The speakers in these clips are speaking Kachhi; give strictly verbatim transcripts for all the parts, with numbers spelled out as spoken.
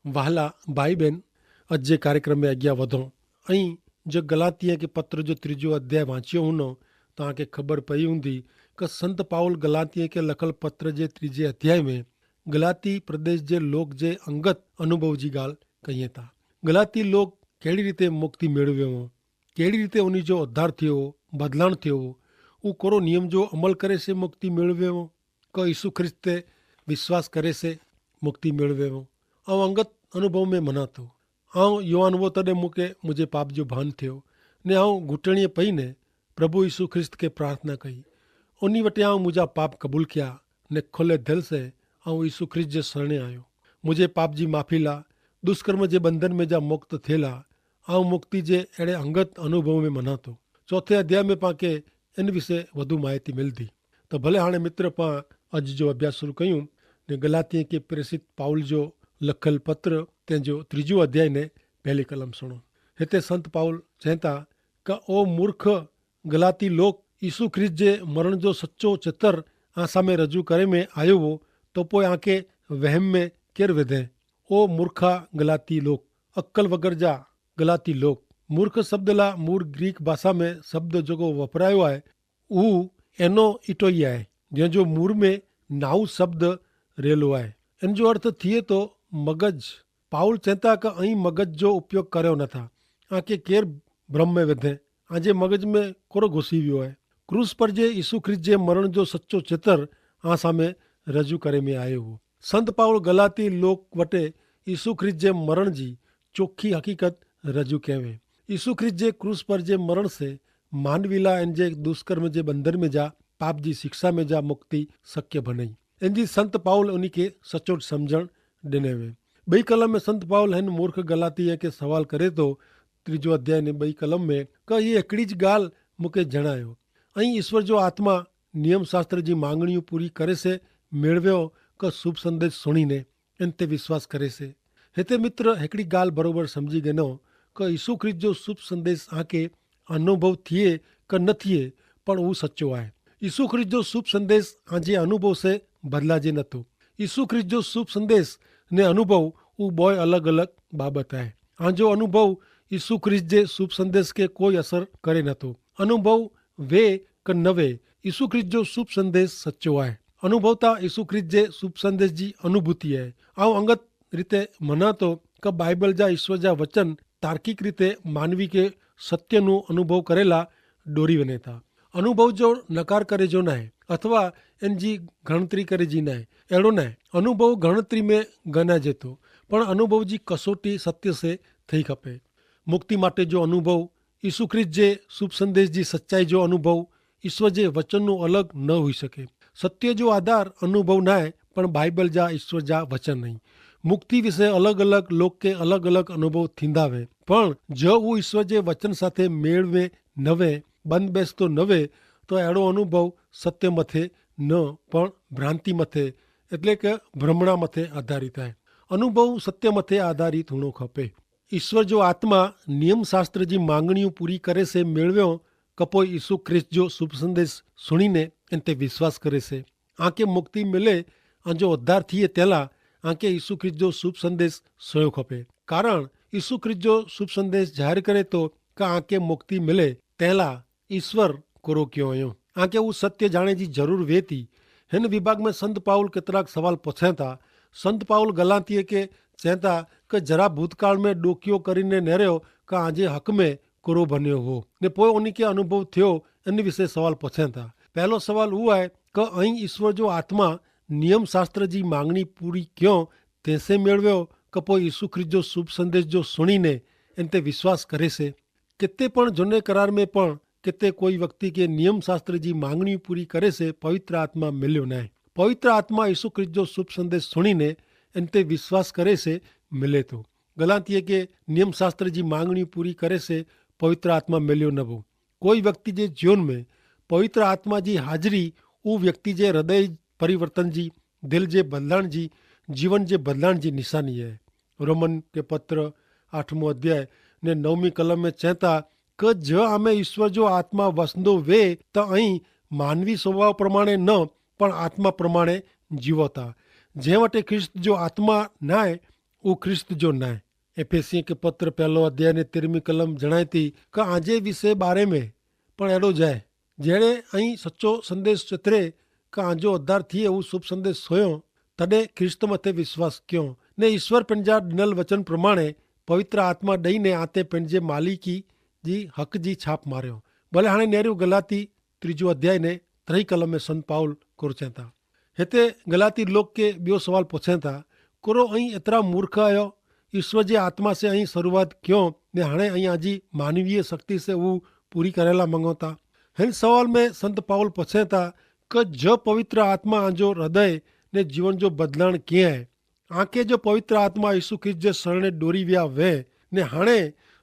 વહાલા ભાઈ બેન, અજ જે કાર્યક્રમે અજ્ઞા વધો. અહીં જો ગલાતિયા કે પત્ર જો ત્રીજો અધ્યાય વાંચ્યો હુનો, તો આકે ખબર પઈ હુંદી કે સંત પાઉલ ગલાતિયા કે લખલ પત્ર જે ત્રીજે અધ્યાય મેં ગલાતી પ્રદેશ જે લોક જે અંગત અનુભવ જી ગાલ કહિયે તા. ગલાતી લોક કેડી રીતે મુક્તિ મેળવે હો, કેડી રીતે ઉની જો અધ્યાર થયો હો, બદલાણ થયો હો, ઉં કોરો નિયમ જો અમલ કરે સે મુક્તિ મેળવે હો, કે ઈસુ ખ્રિસ્ત તે વિશ્વાસ કરે સે મુક્તિ મેળવે હો? આઉં અંગત અનુભવ મેં મનાતો. આઉં યોહાન વો તદે મુકે મુઝે પાપ જો ભાન થયો, ને આઉં ઘૂંટણીએ પઈ ને પ્રભુ ઈસુ ખ્રિસ્ત કે પ્રાર્થના કઈ. ઉની વટે આઉં મુઝા પાપ કબૂલ ક્યા, ને ખુલે ધલ સે આઉં ઈસુ ખ્રિસ્ત જે સરણે આયો. મુઝે પાપ જી માફી લા, દુષ્કર્મ જે બંધન મેં જા મુક્ત થેલા. આઉં મુક્તિ જે એડે અંગત અનુભવ મેં મનાતો. ચોથે અધ્યાય મેં પાંકે એન વિશે વધુ માહિતી મિલતી. તો ભલે હાણે મિત્ર પાં અજ જો અભ્યાસ શરૂ કહ્યું, ને ગલાતિયા કે પ્રેસિત પાઉલ જો લખલ પત્ર, તે જો ત્રીજો અધ્યાય ને પહેલી કલમ સુણો. હેતે સંત પાઉલ ચેંતા કે ઓ મૂર્ખ ગલાતી લોક, ઈસુ ખ્રિસ્ત જે મરણ જો સચો ચેતર આસામે રજૂ કરે મેં આયો હો, તો પોય આંકે વહેમ મેં કેર વેધે? ઓ મૂર્ખા ગલાતી લોક, અક્કલ વગર જા ગલાતી લોક. મૂર્ખ શબ્દલા મૂર ગ્રીક ભાષા મેં શબ્દ જોકો વપરાયો આય, ઉહ એનો ઇટોઈ આય, જેન જો મૂર મેં નાઉ શબ્દ રહેલો આય. એન જો અર્થ થિયે તો મગજ. પાઉલ ચેંતા કે અહીં મગજ જો ઉપયોગ કર્યો ન થા. આંકે કેર ભ્રમ મેં વધે? આજે મગજ મેં કોરો ઘુસી વ્યો આય? ક્રૂસ પર જે ઈસુ ખ્રિસ્ત જે મરણ જો સચો ચેતર આસામે રજૂ કરે મેં આયો હો. સંત પાઉલ ગલાતી લોક વટે ઈસુ ખ્રિસ્ત જે મરણ જી ચોખી હકીકત રજૂ કહેવે. ઈસુ ખ્રિસ્ત જે ક્રૂસ પર જે મરણ સે માનવીલા એન જે દુષ્કર્મ જે બંધન મેં જા પાપ જી શિક્ષા મેં જા મુક્તિ શક્ય ભનઈ. એન જી સંત પાઉલ ઉની કે સચોટ સમઝણ ડેને વે. બઈ કલમ મેં સંત પાઉલ હેન મૂર્ખ ગલાતી હૈ કે સવાલ કરે તો ત્રીજો અધ્યાય ને બઈ કલમ મેં કે યે હિકડી જ ગાલ મુકે જણાયો. અહીં ઈસ્વર જો આત્મા નિયમશાસ્ત્ર જી માંગણીઓ પૂરી કરે સે મેળવ્યો કે શુભ સંદેશ સુણીને એન તે વિશ્વાસ કરે સે? હેતે મિત્ર હેકડી ગાલ બરોબર સમઝી ગનો કે ઈસુ ખ્રિસ્ત જો શુભ સંદેશ આંકે અનુભવ થિયે કે ન થિયે, પણ ઉં સચો આય. ઈસુ ખ્રિસ્ત જો શુભ સંદેશ આજે અનુભવ સે બદલાજે નતો. ઈસુ ખ્રિસ્ત જો શુભ સંદેશ ને અનુભવ ઉં બોય અલગ અલગ બાબત આય. આજો અનુભવ ઈસુ ખ્રિસ્ત જે શુભ સંદેશ કે કોઈ અસર કરે નતો. અનુભવ વે કે નવે, ઈસુ ખ્રિસ્ત જો શુભ સંદેશ સચો આય. અનુભવતા ઈસુ ખ્રિસ્ત જે શુભ સંદેશ જી અનુભૂતિ આય. આવ અંગત રીતે મનાતો કે બાઈબલ જા ઈસ્વર જા વચન તાર્કિક રીતે માનવી કે સત્યનું અનુભવ કરેલા ડોરી વને થા. અનુભવ જો નકાર કરે જો નાય અથવા એન જી ગણતરી કરે જી નાય, એડો નાય. અનુભવ ગણતરી મેં ગના જેતો, પણ અનુભવ જી કસોટી સત્ય સે થઈ ખપે. મુક્તિ માટે જો અનુભવ, ઈસુ ખ્રિસ્ત જે શુભ સંદેશ જી સચ્ચાઈ જો અનુભવ ઈસ્વર જે વચનનું અલગ ન હુઈ શકે. સત્ય જો આધાર અનુભવ નાય, પણ બાઈબલ જા ઈસ્વર જા વચન નહીં. મુક્તિ વિશે અલગ અલગ લોકે અલગ અલગ અનુભવ થીંદા વે, પણ જો ઉં ઈસ્વર જે વચન સાથે મેળવે નવે, બંધ બેસતો નવે, તો એડો અનુભવ સત્ય મતે ન, પણ ભ્રાંતિ મતે, એટલે કે ભ્રમણા મતે આધારિત હૈ. અનુભવ સત્ય મતે આધારિત હુણો ખપે. ઈસ્વર જો આત્મા નિયમશાસ્ત્ર જી માંગણીઓ પૂરી કરે સે મેળવ્યો, કપો ઈસુ ખ્રિસ્ત જો શુભ સંદેશ સુણીને એન તે વિશ્વાસ કરે સે આંકે મુક્તિ મિલે. આંજો ઉદ્ધાર થિયે તેલા આંકે ઈસુ ખ્રિસ્ત જો શુભ સંદેશ સોયો ખપે. કારણ ઈસુ ખ્રિસ્ત જો શુભ સંદેશ જાહેર કરે તો કા આંકે મુક્તિ મિલે તેલા ઈસ્વર કોરો ક્યો અયો. આંકે ઉસ સત્ય જાણે જી જરૂર વેતી. હેન વિભાગ મેં સંત પાઉલ કેતરાક સવાલ પછેંતા. સંત પાઉલ ગલાંતી કે ચેંતા કે જરા ભૂતકાળ મેં ડોક્યો કરીને નેર્યો કા આજે હક મેં કોરો ભન્યો હો, ને પોય ઉની કે અનુભવ થયો, એન વિશે સવાલ પછેંતા. પહેલો સવાલ ઉ આય કે અહીં ઈસ્વર જો આત્મા નિયમશાસ્ત્ર જી માંગણી પૂરી ક્યો તેસે મેળવ્યો, કે પોય ઈસુ ખ્રિસ્ત જો શુભ સંદેશ જો સુણીને એન તે વિશ્વાસ કરે સે? કિત્તે પણ જોને કરાર મેં પણ કિત્તે કોઈ વ્યક્તિ કે નિયમશાસ્ત્ર જી માંગણી પૂરી કરે સે પવિત્ર આત્મા મિલ્યો નાય. પવિત્ર આત્મા ઈસુ ખ્રિસ્ત જો શુભ સંદેશ સુણીને એન તે વિશ્વાસ કરે સે મિલે તો. ગલાંતી કે નિયમશાસ્ત્ર જી માંગણી પૂરી કરે સે પવિત્ર આત્મા મિલ્યો નવો. કોઈ વ્યક્તિ જે જીવન મેં પવિત્ર આત્મા જી હાજરી ઉ વ્યક્તિ જે હૃદય પરિવર્તન જી, દિલ જે બદલાણ જી, જીવન જે બદલાણ જી નિશાની હૈ. રોમન કે પત્ર આઠમો અધ્યાય ને નવમી કલમ મેં ચેંતા કે જો આમે ઈસ્વર જો આત્મા વસંદો વે તો અહીં માનવી સ્વભાવ પ્રમાણે ન પણ આત્મા પ્રમાણે જીવોતા. જે વટે ખ્રિસ્ત જો આત્મા નાય ઉ ખ્રિસ્ત જો નાય. એફેસિયે કે પત્ર પહેલો અધ્યાય ને તેરમી કલમ જણાયતી કે આજે વિશે બારે મેં પણ એડો જાય જેણે અહીં સચો સંદેશ ચતરે કે આજો અધ્યાર થી ઉ શુભ સંદેશ સોયો. તદે ખ્રિસ્ત મતે વિશ્વાસ ક્યો ને ઈસ્વર પેનજા ડનલ વચન પ્રમાણે પવિત્ર આત્મા દઈને આતે પેનજે માલિકી જી હક જી છાપ માર્યો. ભલે હાણે નેર્યું ગલાતી ત્રીજું અધ્યાય ને ત્રહી કલમે સંત પાઉલ કોરચેતા. હેતા ગલાતી લોક કે બ્યો સવાલ પોછેતા, કોરો અહીં એતરા મૂર્ખ આયો? ઈસ્વર જે આત્મા સે અહીં શરૂઆત ક્યો ને હાણે અહીં આજી માનવીય શક્તિ સે ઉહ પૂરી કરેલા મંગોતા? હેન સવાલ મેં સંત પાઉલ પોછેતા કે જો પવિત્ર આત્મા આજો હૃદય ને જીવન જો બદલાણ ક્યાં હૈ? આંકે જો પવિત્ર આત્મા ઈસુ ખ્રિસ્ત જે સરણે ડોરી વ્યા વે ને હાણે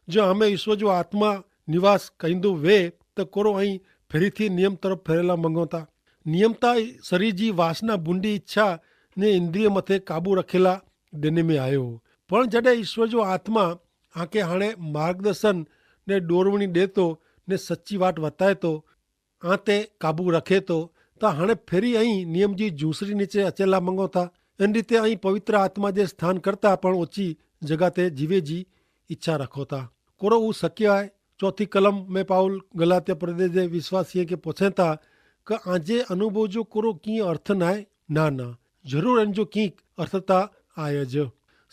જો હમે ઈસુ જો આત્મા નિવાસ કઈંદુ વે, તો કોરો અહીં ફેરી થી નિયમ તરફ ફેરેલા મંગોતા? નિયમતા સરી જી વાસના ભૂંડી ઇચ્છા ને ઇન્દ્રિય મતે કાબુ રખેલા દેને મેં આયો. પણ જડે ઈસુ જો આત્મા આંકે હાણે માર્ગદર્શન ને ડોરવણી દેતો ને સચ્ચી વાટ વતાયતો આંતે કાબુ રખે તો, તો હણે ફેરી અહીં નિયમ જી જૂસરી નીચે અચેલા મંગો થા? એન રીતે અહીં પવિત્ર આત્મા જે સ્થાન કરતા પણ ઓછી જગા તે જીવે જી ઇચ્છા રખો થા. કોરો ઉં શક્ય આય? ચોથી કલમ મેં પાઉલ ગલાત્યા પ્રદેશ જે વિશ્વાસીય કે પોછે થા કે આજે અનુભવ જો કોરો કિંય અર્થ નાય? ના ના, જરૂર એન જો કિંય અર્થ તા આય જ.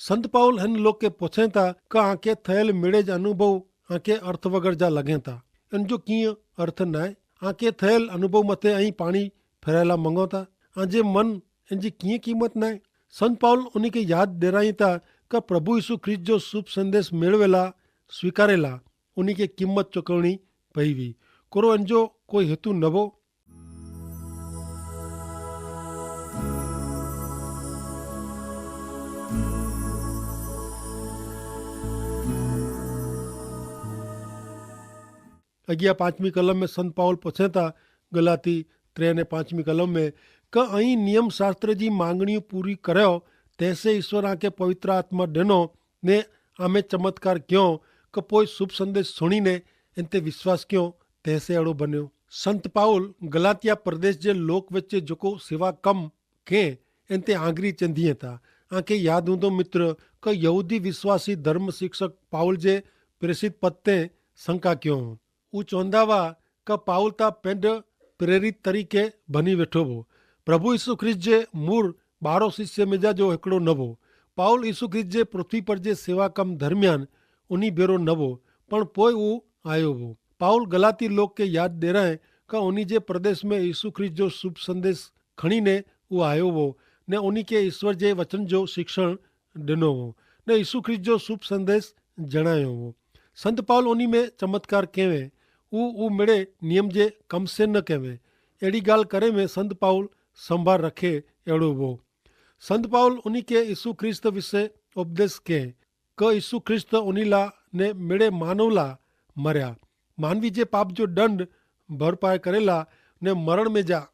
સંત પાઉલ એન લોકે પોછે થા કે આંકે થયેલ મેળે જ અનુભવ આંકે અર્થ વગર જા લગે થા. એન જો કિંય અર્થ નાય? આંકે થયેલ અનુભવ મતે અહીં પાણી ફેરાયેલા મંગો થા? આજે મન એન જી કિંય કિંમત નાય? સંત પાઉલ ઉની કે યાદ દેરાઈ થા કે પ્રભુ ઈસુ ખ્રિસ્ત જો શુભ સંદેશ મેળવેલા સ્વીકારેલા ઉની કે કિંમત ચોકવણી પહી વી. કોરો એન જો કોઈ હેતુ નવો? અગિયા પાંચમી કલમ મેં સંત પાઉલ પછેતા ગલાતી ત્રે ને પાંચમી કલમ મેં કે અહીં નિયમશાસ્ત્ર જી માંગણીઓ પૂરી કર્યો, તેસે ઈસ્વર આંકે પવિત્ર આત્મા ડેનો ને આમે ચમત્કાર ક્યો કે પોય શુભ સંદેશ સુણીને એન તે વિશ્વાસ ક્યો, તેસે એડો બન્યો. સંત પાઉલ ગલાતિયા પ્રદેશ જે લોક વચ્ચે જોકો સેવા કમ કે એન તે આંગરી ચંધી હતા. આંકે યાદ હુંદો મિત્ર કે યહૂદી વિશ્વાસી ધર્મ શિક્ષક પાઉલ જે પ્રેસિત પત્તે શંકા ક્યો. ઉચોંદા વા કે પાઉલ તા પેંધ પ્રેરિત તરીકે ભની વેઠો વો. પ્રભુ ઈસુ ખ્રિસ્ત જે મૂર બારો શિષ્ય મેજા જો હેકડો નવો. પાઉલ ઈસુ ખ્રિસ્ત જે પૃથ્વી પર જે સેવા કમ ધરમિયાન ઉની ભેરો નવો, પણ પોય ઉં આયો વો. પાઉલ ગલાતી લોક કે યાદ દેરાય કે ઉની જે પ્રદેશ મેં ઈસુ ખ્રિસ્ત જો શુભ સંદેશ ખણીને ઉં આયો વો ને ઉની કે ઈસ્વર જે વચન જો શિક્ષણ ડેનો વો ને ઈસુ ખ્રિસ્ત જો શુભ સંદેશ જણાયો વો. સંત પાઉલ ઉની મેં ચમત્કાર કહેવે ઉ ઉ મેડે નિયમ જે કમસે ન કહેવે. એડી ગાલ કરે મેં સંત પાઉલ સંભાર રખે એડો વો. સંત પાઉલ ઉની કે ઈસુ ખ્રિસ્ત વિશે ઉપદેશ કહેં કે ઈસુ ખ્રિસ્ત ઉની લા ને મેડે માનવ લા મર્યા, માનવી જે પાપ જો દંડ ભરપાય કરેલા ને મરણ મેં જા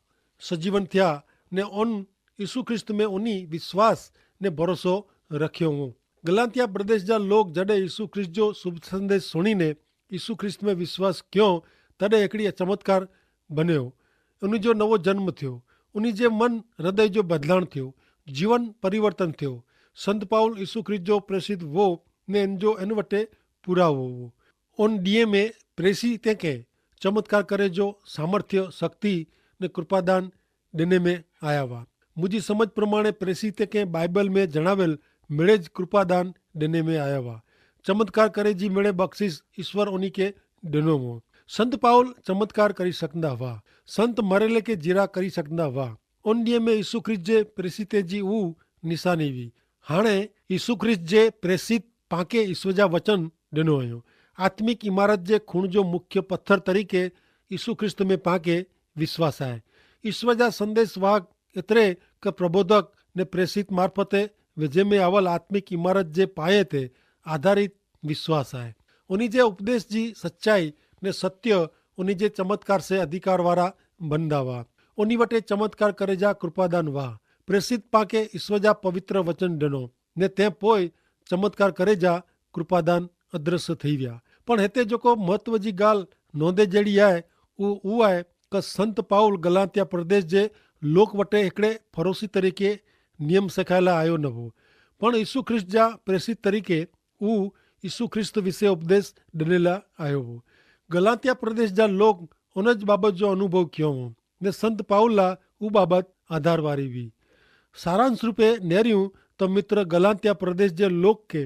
સજીવન થ્યા ને ઉન ઈસુ ખ્રિસ્ત મેં ઉની વિશ્વાસ ને ભરોસો રખ્યો વો. ગલાતિયા પ્રદેશ જા લોક જડે ઈસુ ખ્રિસ્ત જો શુભ સંદેશ સુણીને ઈસુ ખ્રિસ્ત મેં વિશ્વાસ ક્યો, તદે એકડી ચમત્કાર બન્યો. ઉની જો નવો જન્મ થ્યો, ઉની જે મન હૃદય જો બદલાણ થ્યો, જીવન પરિવર્તન થ્યો. સંત પાઉલ ઈસુ ખ્રિસ્ત જો પ્રેસિત વો ને એન જો એન વટે પૂરા વો વો. ઉન દિયે મેં પ્રેસિતે કે ચમત્કાર કરે જો સામર્થ્ય શક્તિ ને કૃપાદાન ડેને મેં આયા વા. મુઝે સમજ પ્રમાણે પ્રેસિતે કે બાઈબલ મેં જણાવેલ મેળે જ કૃપાદાન ડેને મેં આયા વા. ચમત્કાર કરે જી મેળે બક્ષિસ ઈસ્વર ઉની કે ડેનો વો. સંત પાઉલ ચમત્કાર કરી સકંદા વા. સંત મરેલે કે જીરા કરી સકંદા વા. ઉન દિયે મેં ઈસુ ખ્રિસ્ત જે પ્રેસિતે જી ઉ નિશાની વી. હાણે ઈસુ ખ્રિસ્ત જે પ્રેસિત પાંકે ઈસ્વર જા વચન ડેનો અયો. આત્મિક ઇમારત જે ખૂણ જો મુખ્ય પથ્થર તરીકે ઈસુ ખ્રિસ્ત મેં પાંકે વિશ્વાસ આય. ઈસ્વર જા સંદેશ વાગ એતરે કે પ્રબોધક ને પ્રેસિત મારફતે વેજે મેં આવલ આત્મિક ઇમારત જે પાયે તે આધારિત વિશ્વાસ આય. ઉની જે ઉપદેશ જી સચ્ચાઈ ને સત્ય ઉની જે ચમત્કાર સે અધિકાર વારા બનદા વા. ઉની વટે ચમત્કાર કરે જા કૃપાદાન વાહ. પ્રેસિત પાંકે ઈસ્વર જા પવિત્ર વચન ડેનો ને તે પોય ચમત્કાર કરે જા કૃપાદાન અદ્રશ્ય થઈ વ્યા. પણ હેતે જોકો મહત્વ જી ગાલ નોંધે જેડી આય ઉ ઉ આય કે સંત પાઉલ ગલાત્યા પ્રદેશ જે લોક વટે હેકડે ફરોશી તરીકે નિયમ સેખાયેલા આયો નવો. પણ ઈસુ ખ્રિસ્ત જા પ્રેસિત તરીકે ઉહ ઈસુ ખ્રિસ્ત વિશે ઉપદેશ ડનેલા આયો હો. ગલાતિયા પ્રદેશ જા લોક ઉન જ બાબત જો અનુભવ ક્યો હો, ને સંત પાઉલા ઉહ બાબત આધારવારી વી. સારાંશ રૂપે નેર્યું તો મિત્ર, ગલાતિયા પ્રદેશ જે લોક કે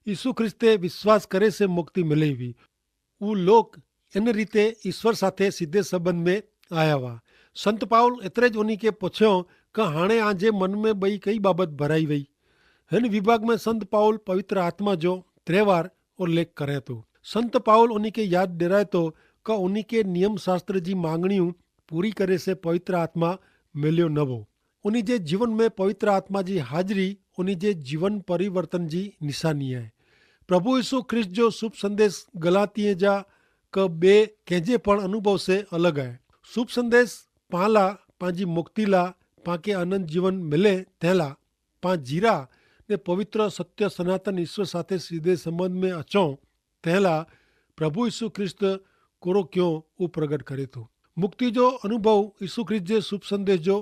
ઈસુ ખ્રિસ્તે વિશ્વાસ કરે સે મુક્તિ મિલે વી. ઉહ લોક એન રીતે ઈસ્વર સાથે સીધે સંબંધ મેં આયા વા. સંત પાઉલ એતરે જ ઉની કે પછો, કે હાણે આજે મન મેં બઈ કઈ બાબત ભરાઈ વઈ? હેન વિભાગ મેં સંત પાઉલ પવિત્ર આત્મા જો ત્રેવાર ઉલ્લેખ કરે તો. સંત પાઉલ ઉની કે યાદ ડેરાય તો, કે ઉની કે નિયમશાસ્ત્ર જી માંગણીઓ પૂરી કરે સે પવિત્ર આત્મા મેલ્યો નવો. ઉની જે જીવન મેં પવિત્ર આત્મા જી હાજરી ઉની જે જીવન પરિવર્તન જી નિશાની હૈ. પ્રભુ ઈસુ ખ્રિસ્ત જો શુભ સંદેશ ગલાતિયે જા કે બે કેંજે પણ અનુભવ સે અલગ હૈ. શુભ સંદેશ પાંલા પાંજી મુક્તિલા પાંકે અનંત જીવન મિલે તેલા, પાં જીરા ને પવિત્ર સત્ય સનાતન ઈસુ સાથે સીધે સંબંધ મેં અચો તેલા પ્રભુ ઈસુ ખ્રિસ્ત કોરો ક્યો ઉપરગટ કરે તો. મુક્તિ જો અનુભવ ઈસુ ખ્રિસ્ત જે શુભ સંદેશ જો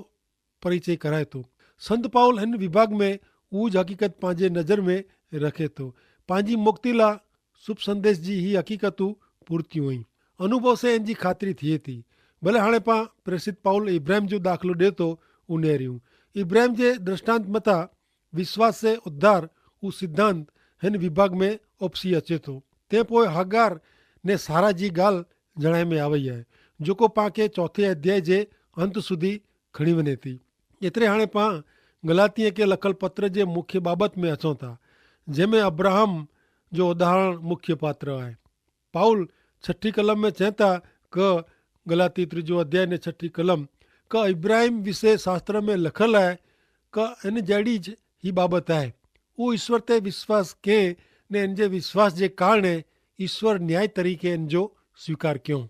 પરિચય કરાય તો. સંત પાઉલ હેન વિભાગ મેં ઉજ હકીકત પાંજે નજર મેં રખે તો. પાંજી મુક્તિલા શુભ સંદેશ જી હી હકીકત પૂરતી હુઈ અનુભવ સે એનજી ખાતરી થી થી. ભલે હાણે પાં પ્રેસિત પાઉલ ઇબ્રાહિમ જો દાખલો દેતો ઉનેર્યું. ઇબ્રાહિમ જે દ્રષ્ટાંત મતા વિશ્વાસ સે ઉદ્ધાર ઉસિદ્ધાંત હેન વિભાગ મેં ઓપસી અચે તો. તે પોય હાગાર ને સારા જી ગાલ જણાય મેં આવે હૈ, જોકો પાંકે ચોથે અધ્યાય જે અંત સુધી ખણી વને થી. એતરે હાણે પાં ગલાતિયા કે લખલ પત્ર જે મુખ્ય બાબત મેં અચો થા, જેમે અબ્રાહમ જો ઉદાહરણ મુખ્ય પાત્ર આય. પાઉલ છઠી કલમ મેં ચેતા કે ગલાતી ત્રીજો અધ્યાય ને છઠી કલમ કે ઇબ્રાહિમ વિશે શાસ્ત્ર મેં લખલ આય કે એન જેડી જ હી બાબત આય. ઉ ઇશ્વર તે વિશ્વાસ કે ને એન જે વિશ્વાસ જે કારણે ઇશ્વર ન્યાય તરીકે એન જો સ્વીકાર ક્યો.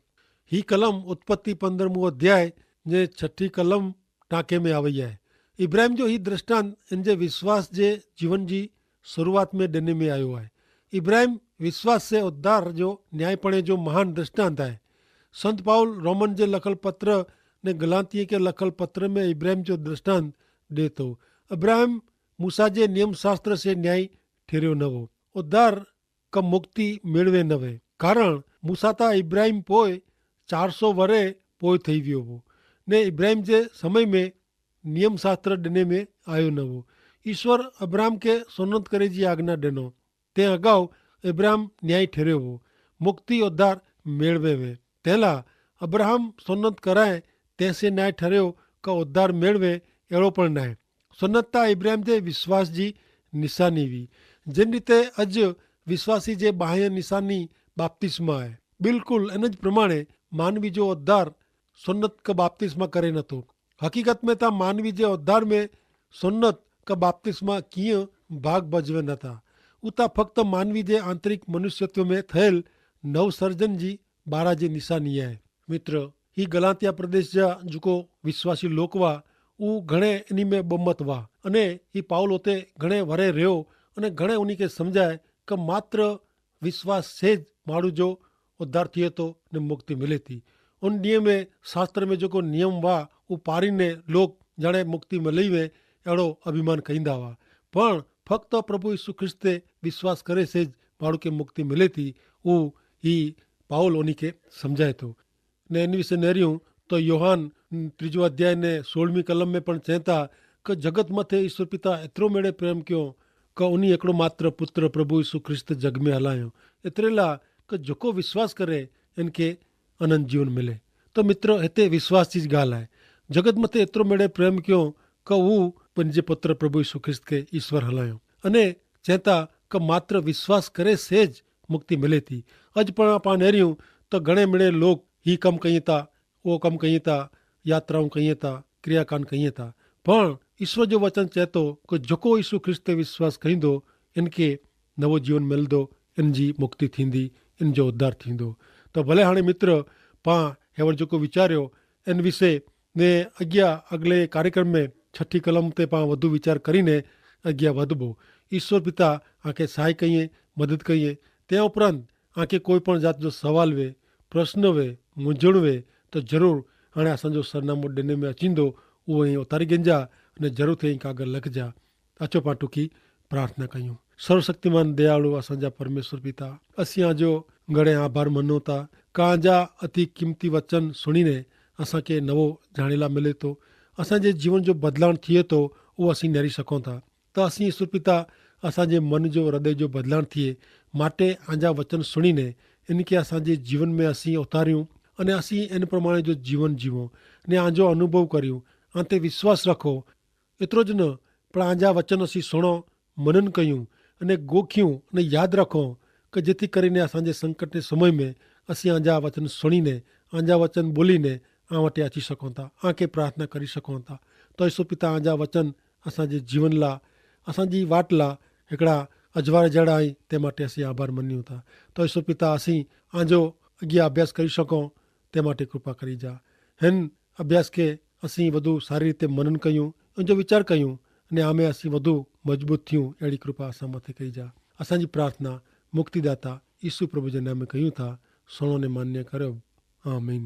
હી કલમ ઉત્પત્તિ પંદ્રહ મું અધ્યાય જે છઠી કલમ ટાંકે મેં આવય હૈ. ઇબ્રાહિમ જો હી દ્રષ્ટાંત એન જે વિશ્વાસ જે જીવન જી શરૂઆત મેં દેને મેં આયો હૈ. ઇબ્રાહિમ વિશ્વાસ સે ઉદ્ધાર જો ન્યાયીપણે જો મહાન દ્રષ્ટાંત હૈ. સંત પાઉલ રોમન જે લખલ પત્ર ને ગલાંતિયે કે લખલ પત્ર મેં ઇબ્રાહિમ જો દ્રષ્ટાંત દેતો. ઇબ્રાહિમ મૂસા જે નિયમશાસ્ત્ર સે ન્યાયી ઠેર્યો નવો. ઉદ્ધાર કા મુક્તિ મેળવે નવે. કારણ મૂસા તા ઇબ્રાહિમ પોય ચારસો વરે પોય થઈ વ્યો વો. ને ઇબ્રાહિમ જે સમય મેં નિયમશાસ્ત્ર ડેને મેં આયો નવો. ઇશ્વર અબ્રાહમ કે સોનત કરે જી આજ્ઞા ડેનો. તે અગાઉ અબ્રાહમ ન્યાયી ઠેર્યો વો, મુક્તિ ઉદ્ધાર મેળવે વે. તેલા અબ્રાહમ સોનત કરાએ તેસે ન્યાયી ઠેર્યો કા ઉદ્ધાર મેળવે એડો પણ નાય. સોનત તા ઇબ્રાહમ જે વિશ્વાસ જી નિશાની વી. જેન રીતે અજ વિશ્વાસી જે બાહ્ય નિશાની બાપ્તિસ્મા હૈ, બિલકુલ એન જ પ્રમાણે માનવી જો ઉદ્ધાર સોનત કા બાપ્તિસ્મા કરે નતો. હકીકત મેં તા માનવી જે ઉદ્ધાર મેં સોનત કા બાપ્તિસ્મા કિયા ભાગ ભજવે નતા. ઉતા ફક્ત માનવી જે આંતરિક મનુષ્યત્વ મેં થયેલ નવસર્જન જી બારા જી નિશાની હૈ. મિત્ર, હી ગલાતિયા પ્રદેશ જા જકો વિશ્વાસી લોક વા ઉં ઘણે એની મેં બમત વા. અને હી પાઉલ હોતે ઘણે વરે રહ્યો અને ઘણે ઉની કે સમઝાય કે માત્ર વિશ્વાસ સે જ માણુ જો ઉદ્ધાર થિયે તો ને મુક્તિ મિલે થી. ઉન નિયમે શાસ્ત્ર મેં જકો નિયમ વા ઉપારી ને લોક જાણે મુક્તિ મિલે વે એડો અભિમાન કહીંદા વા. પણ ફક્ત પ્રભુ ઈસુ ખ્રિસ્તે વિશ્વાસ કરે સે જ માણુ કે મુક્તિ મિલે થી. ઉં હી પાઉલ ઉની કે સમઝાય તો. ને એન વિશે નેર્યું તો યોહાન ત્રીજો અધ્યાય ને સોળમી કલમ મેં પણ ચેતા કે જગત મતે ઈસુ પિતા એતરો મેળે પ્રેમ ક્યો કે ઉની એકડો માત્ર પુત્ર પ્રભુ ઈસુ ખ્રિસ્ત જગ મેં હલાયો. એતરેલા કે જોકો વિશ્વાસ કરે એન કે અનંત જીવન મિલે. તો મિત્ર, હેતે વિશ્વાસ જી જ ગાલ હૈ. જગત મતે એતરો મેળે પ્રેમ ક્યો કે ઉં પન જે પુત્ર પ્રભુ ઈસુ ખ્રિસ્ત કે ઈસવર હલાયો. અને ચેતા કે માત્ર વિશ્વાસ કરે સે જ મુક્તિ મિલે થી. અજ પણ પાં નેર્યું તો ઘણે મેળે લોક હી કમ કહિયે તા, વો કમ કહિયે તા, યાત્રાઓ કહિયે તા, ક્રિયાકાન કહિયે તા. પણ ઈસવર જો વચન ચેતો કે જોકો ઈસુ ખ્રિસ્ત તે વિશ્વાસ કહિંદો એન કે નવો જીવન મિલદો, એન જી મુક્તિ થીંદી, એન જો ઉદ્ધાર થીંદો. તો ભલે હાણે મિત્ર, પાં હેવર જોકો વિચાર્યો એન વિશે ને અગિયા અગલે કાર્યક્રમ મેં છઠી કલમ તે પાં વધુ વિચાર કરીને અગિયા વધબો. ઈસવર પિતા આંકે સહાય કહિયે, મદદ કહિયે. તે ઉપરાંત આંકે કોઈ પણ જાત જો સવાલ વે, પ્રશ્ન વે, મુજણ વે, તો જરૂર હાણે આસાં જો સરનામો ડેને મેં અચીંદો. ઉહ અહીં ઉતારી ગેંજા અને જરૂર થી અહીં કાગર લખજા. અચો પાં ટૂંકી પ્રાર્થના કહ્યું. સર્વશક્તિમાન દયાળુ અસાંજા પરમેશ્વર પિતા, અસી આજો ઘણે આભાર મનો તા કા આજા અતિ કિંમતી વચન સુણીને અસાંકે નવો જાણેલા મિલે તો, અસાંજે જીવન જો બદલાણ થિયે તો, ઉહ અસી નેરી સકો તા. તો અસી ઈસુ પિતા, અસાંજે મન જો હૃદય જો બદલાણ થિયે માટે આજા વચન સુણીને એનકે અસાંજે જીવન મેં અસી ઉતાર્યું, અને અસી એન પ્રમાણે જો જીવન જીવો ને આજો અનુભવ કર્યું, આતે વિશ્વાસ રાખો. એતરો જ ન, પણ આજા વચન અસી સુણો, મનન કહ્યું, અને ગોખ્યું અને યાદ રાખો, કે જેથી કરીને અસાંજે સંકટને સમય મેં અસી આજા વચન સુણીને, આજા વચન બોલીને આ વટે આચી સકો તા. આકે પ્રાર્થના કરી સકો તા. તો ઈસુ પિતા, આજા વચન અસાંજે જીવન લા, અસાંજી વાટ લા હેકડા અજવાર જેડા આઈ, તે માટે અસી આભાર મન્યું તા. તો ઈસુ પિતા, અસી આજો અગિયા અભ્યાસ કરી સકો, તે માટે કૃપા કરી જા. હેન અભ્યાસ કે અસી વધુ સારી રીતે મનન કહ્યું, જો વિચાર કહ્યું, અને આમે અસી વધુ મજબૂત થયું, એડી કૃપા અસા મતે કહી જા. અસાંજી પ્રાર્થના મુક્તિદાતા ઈસુ પ્રભુ જે નામે કહ્યું થા, સુણો ને માન્ય કરો. આમીન.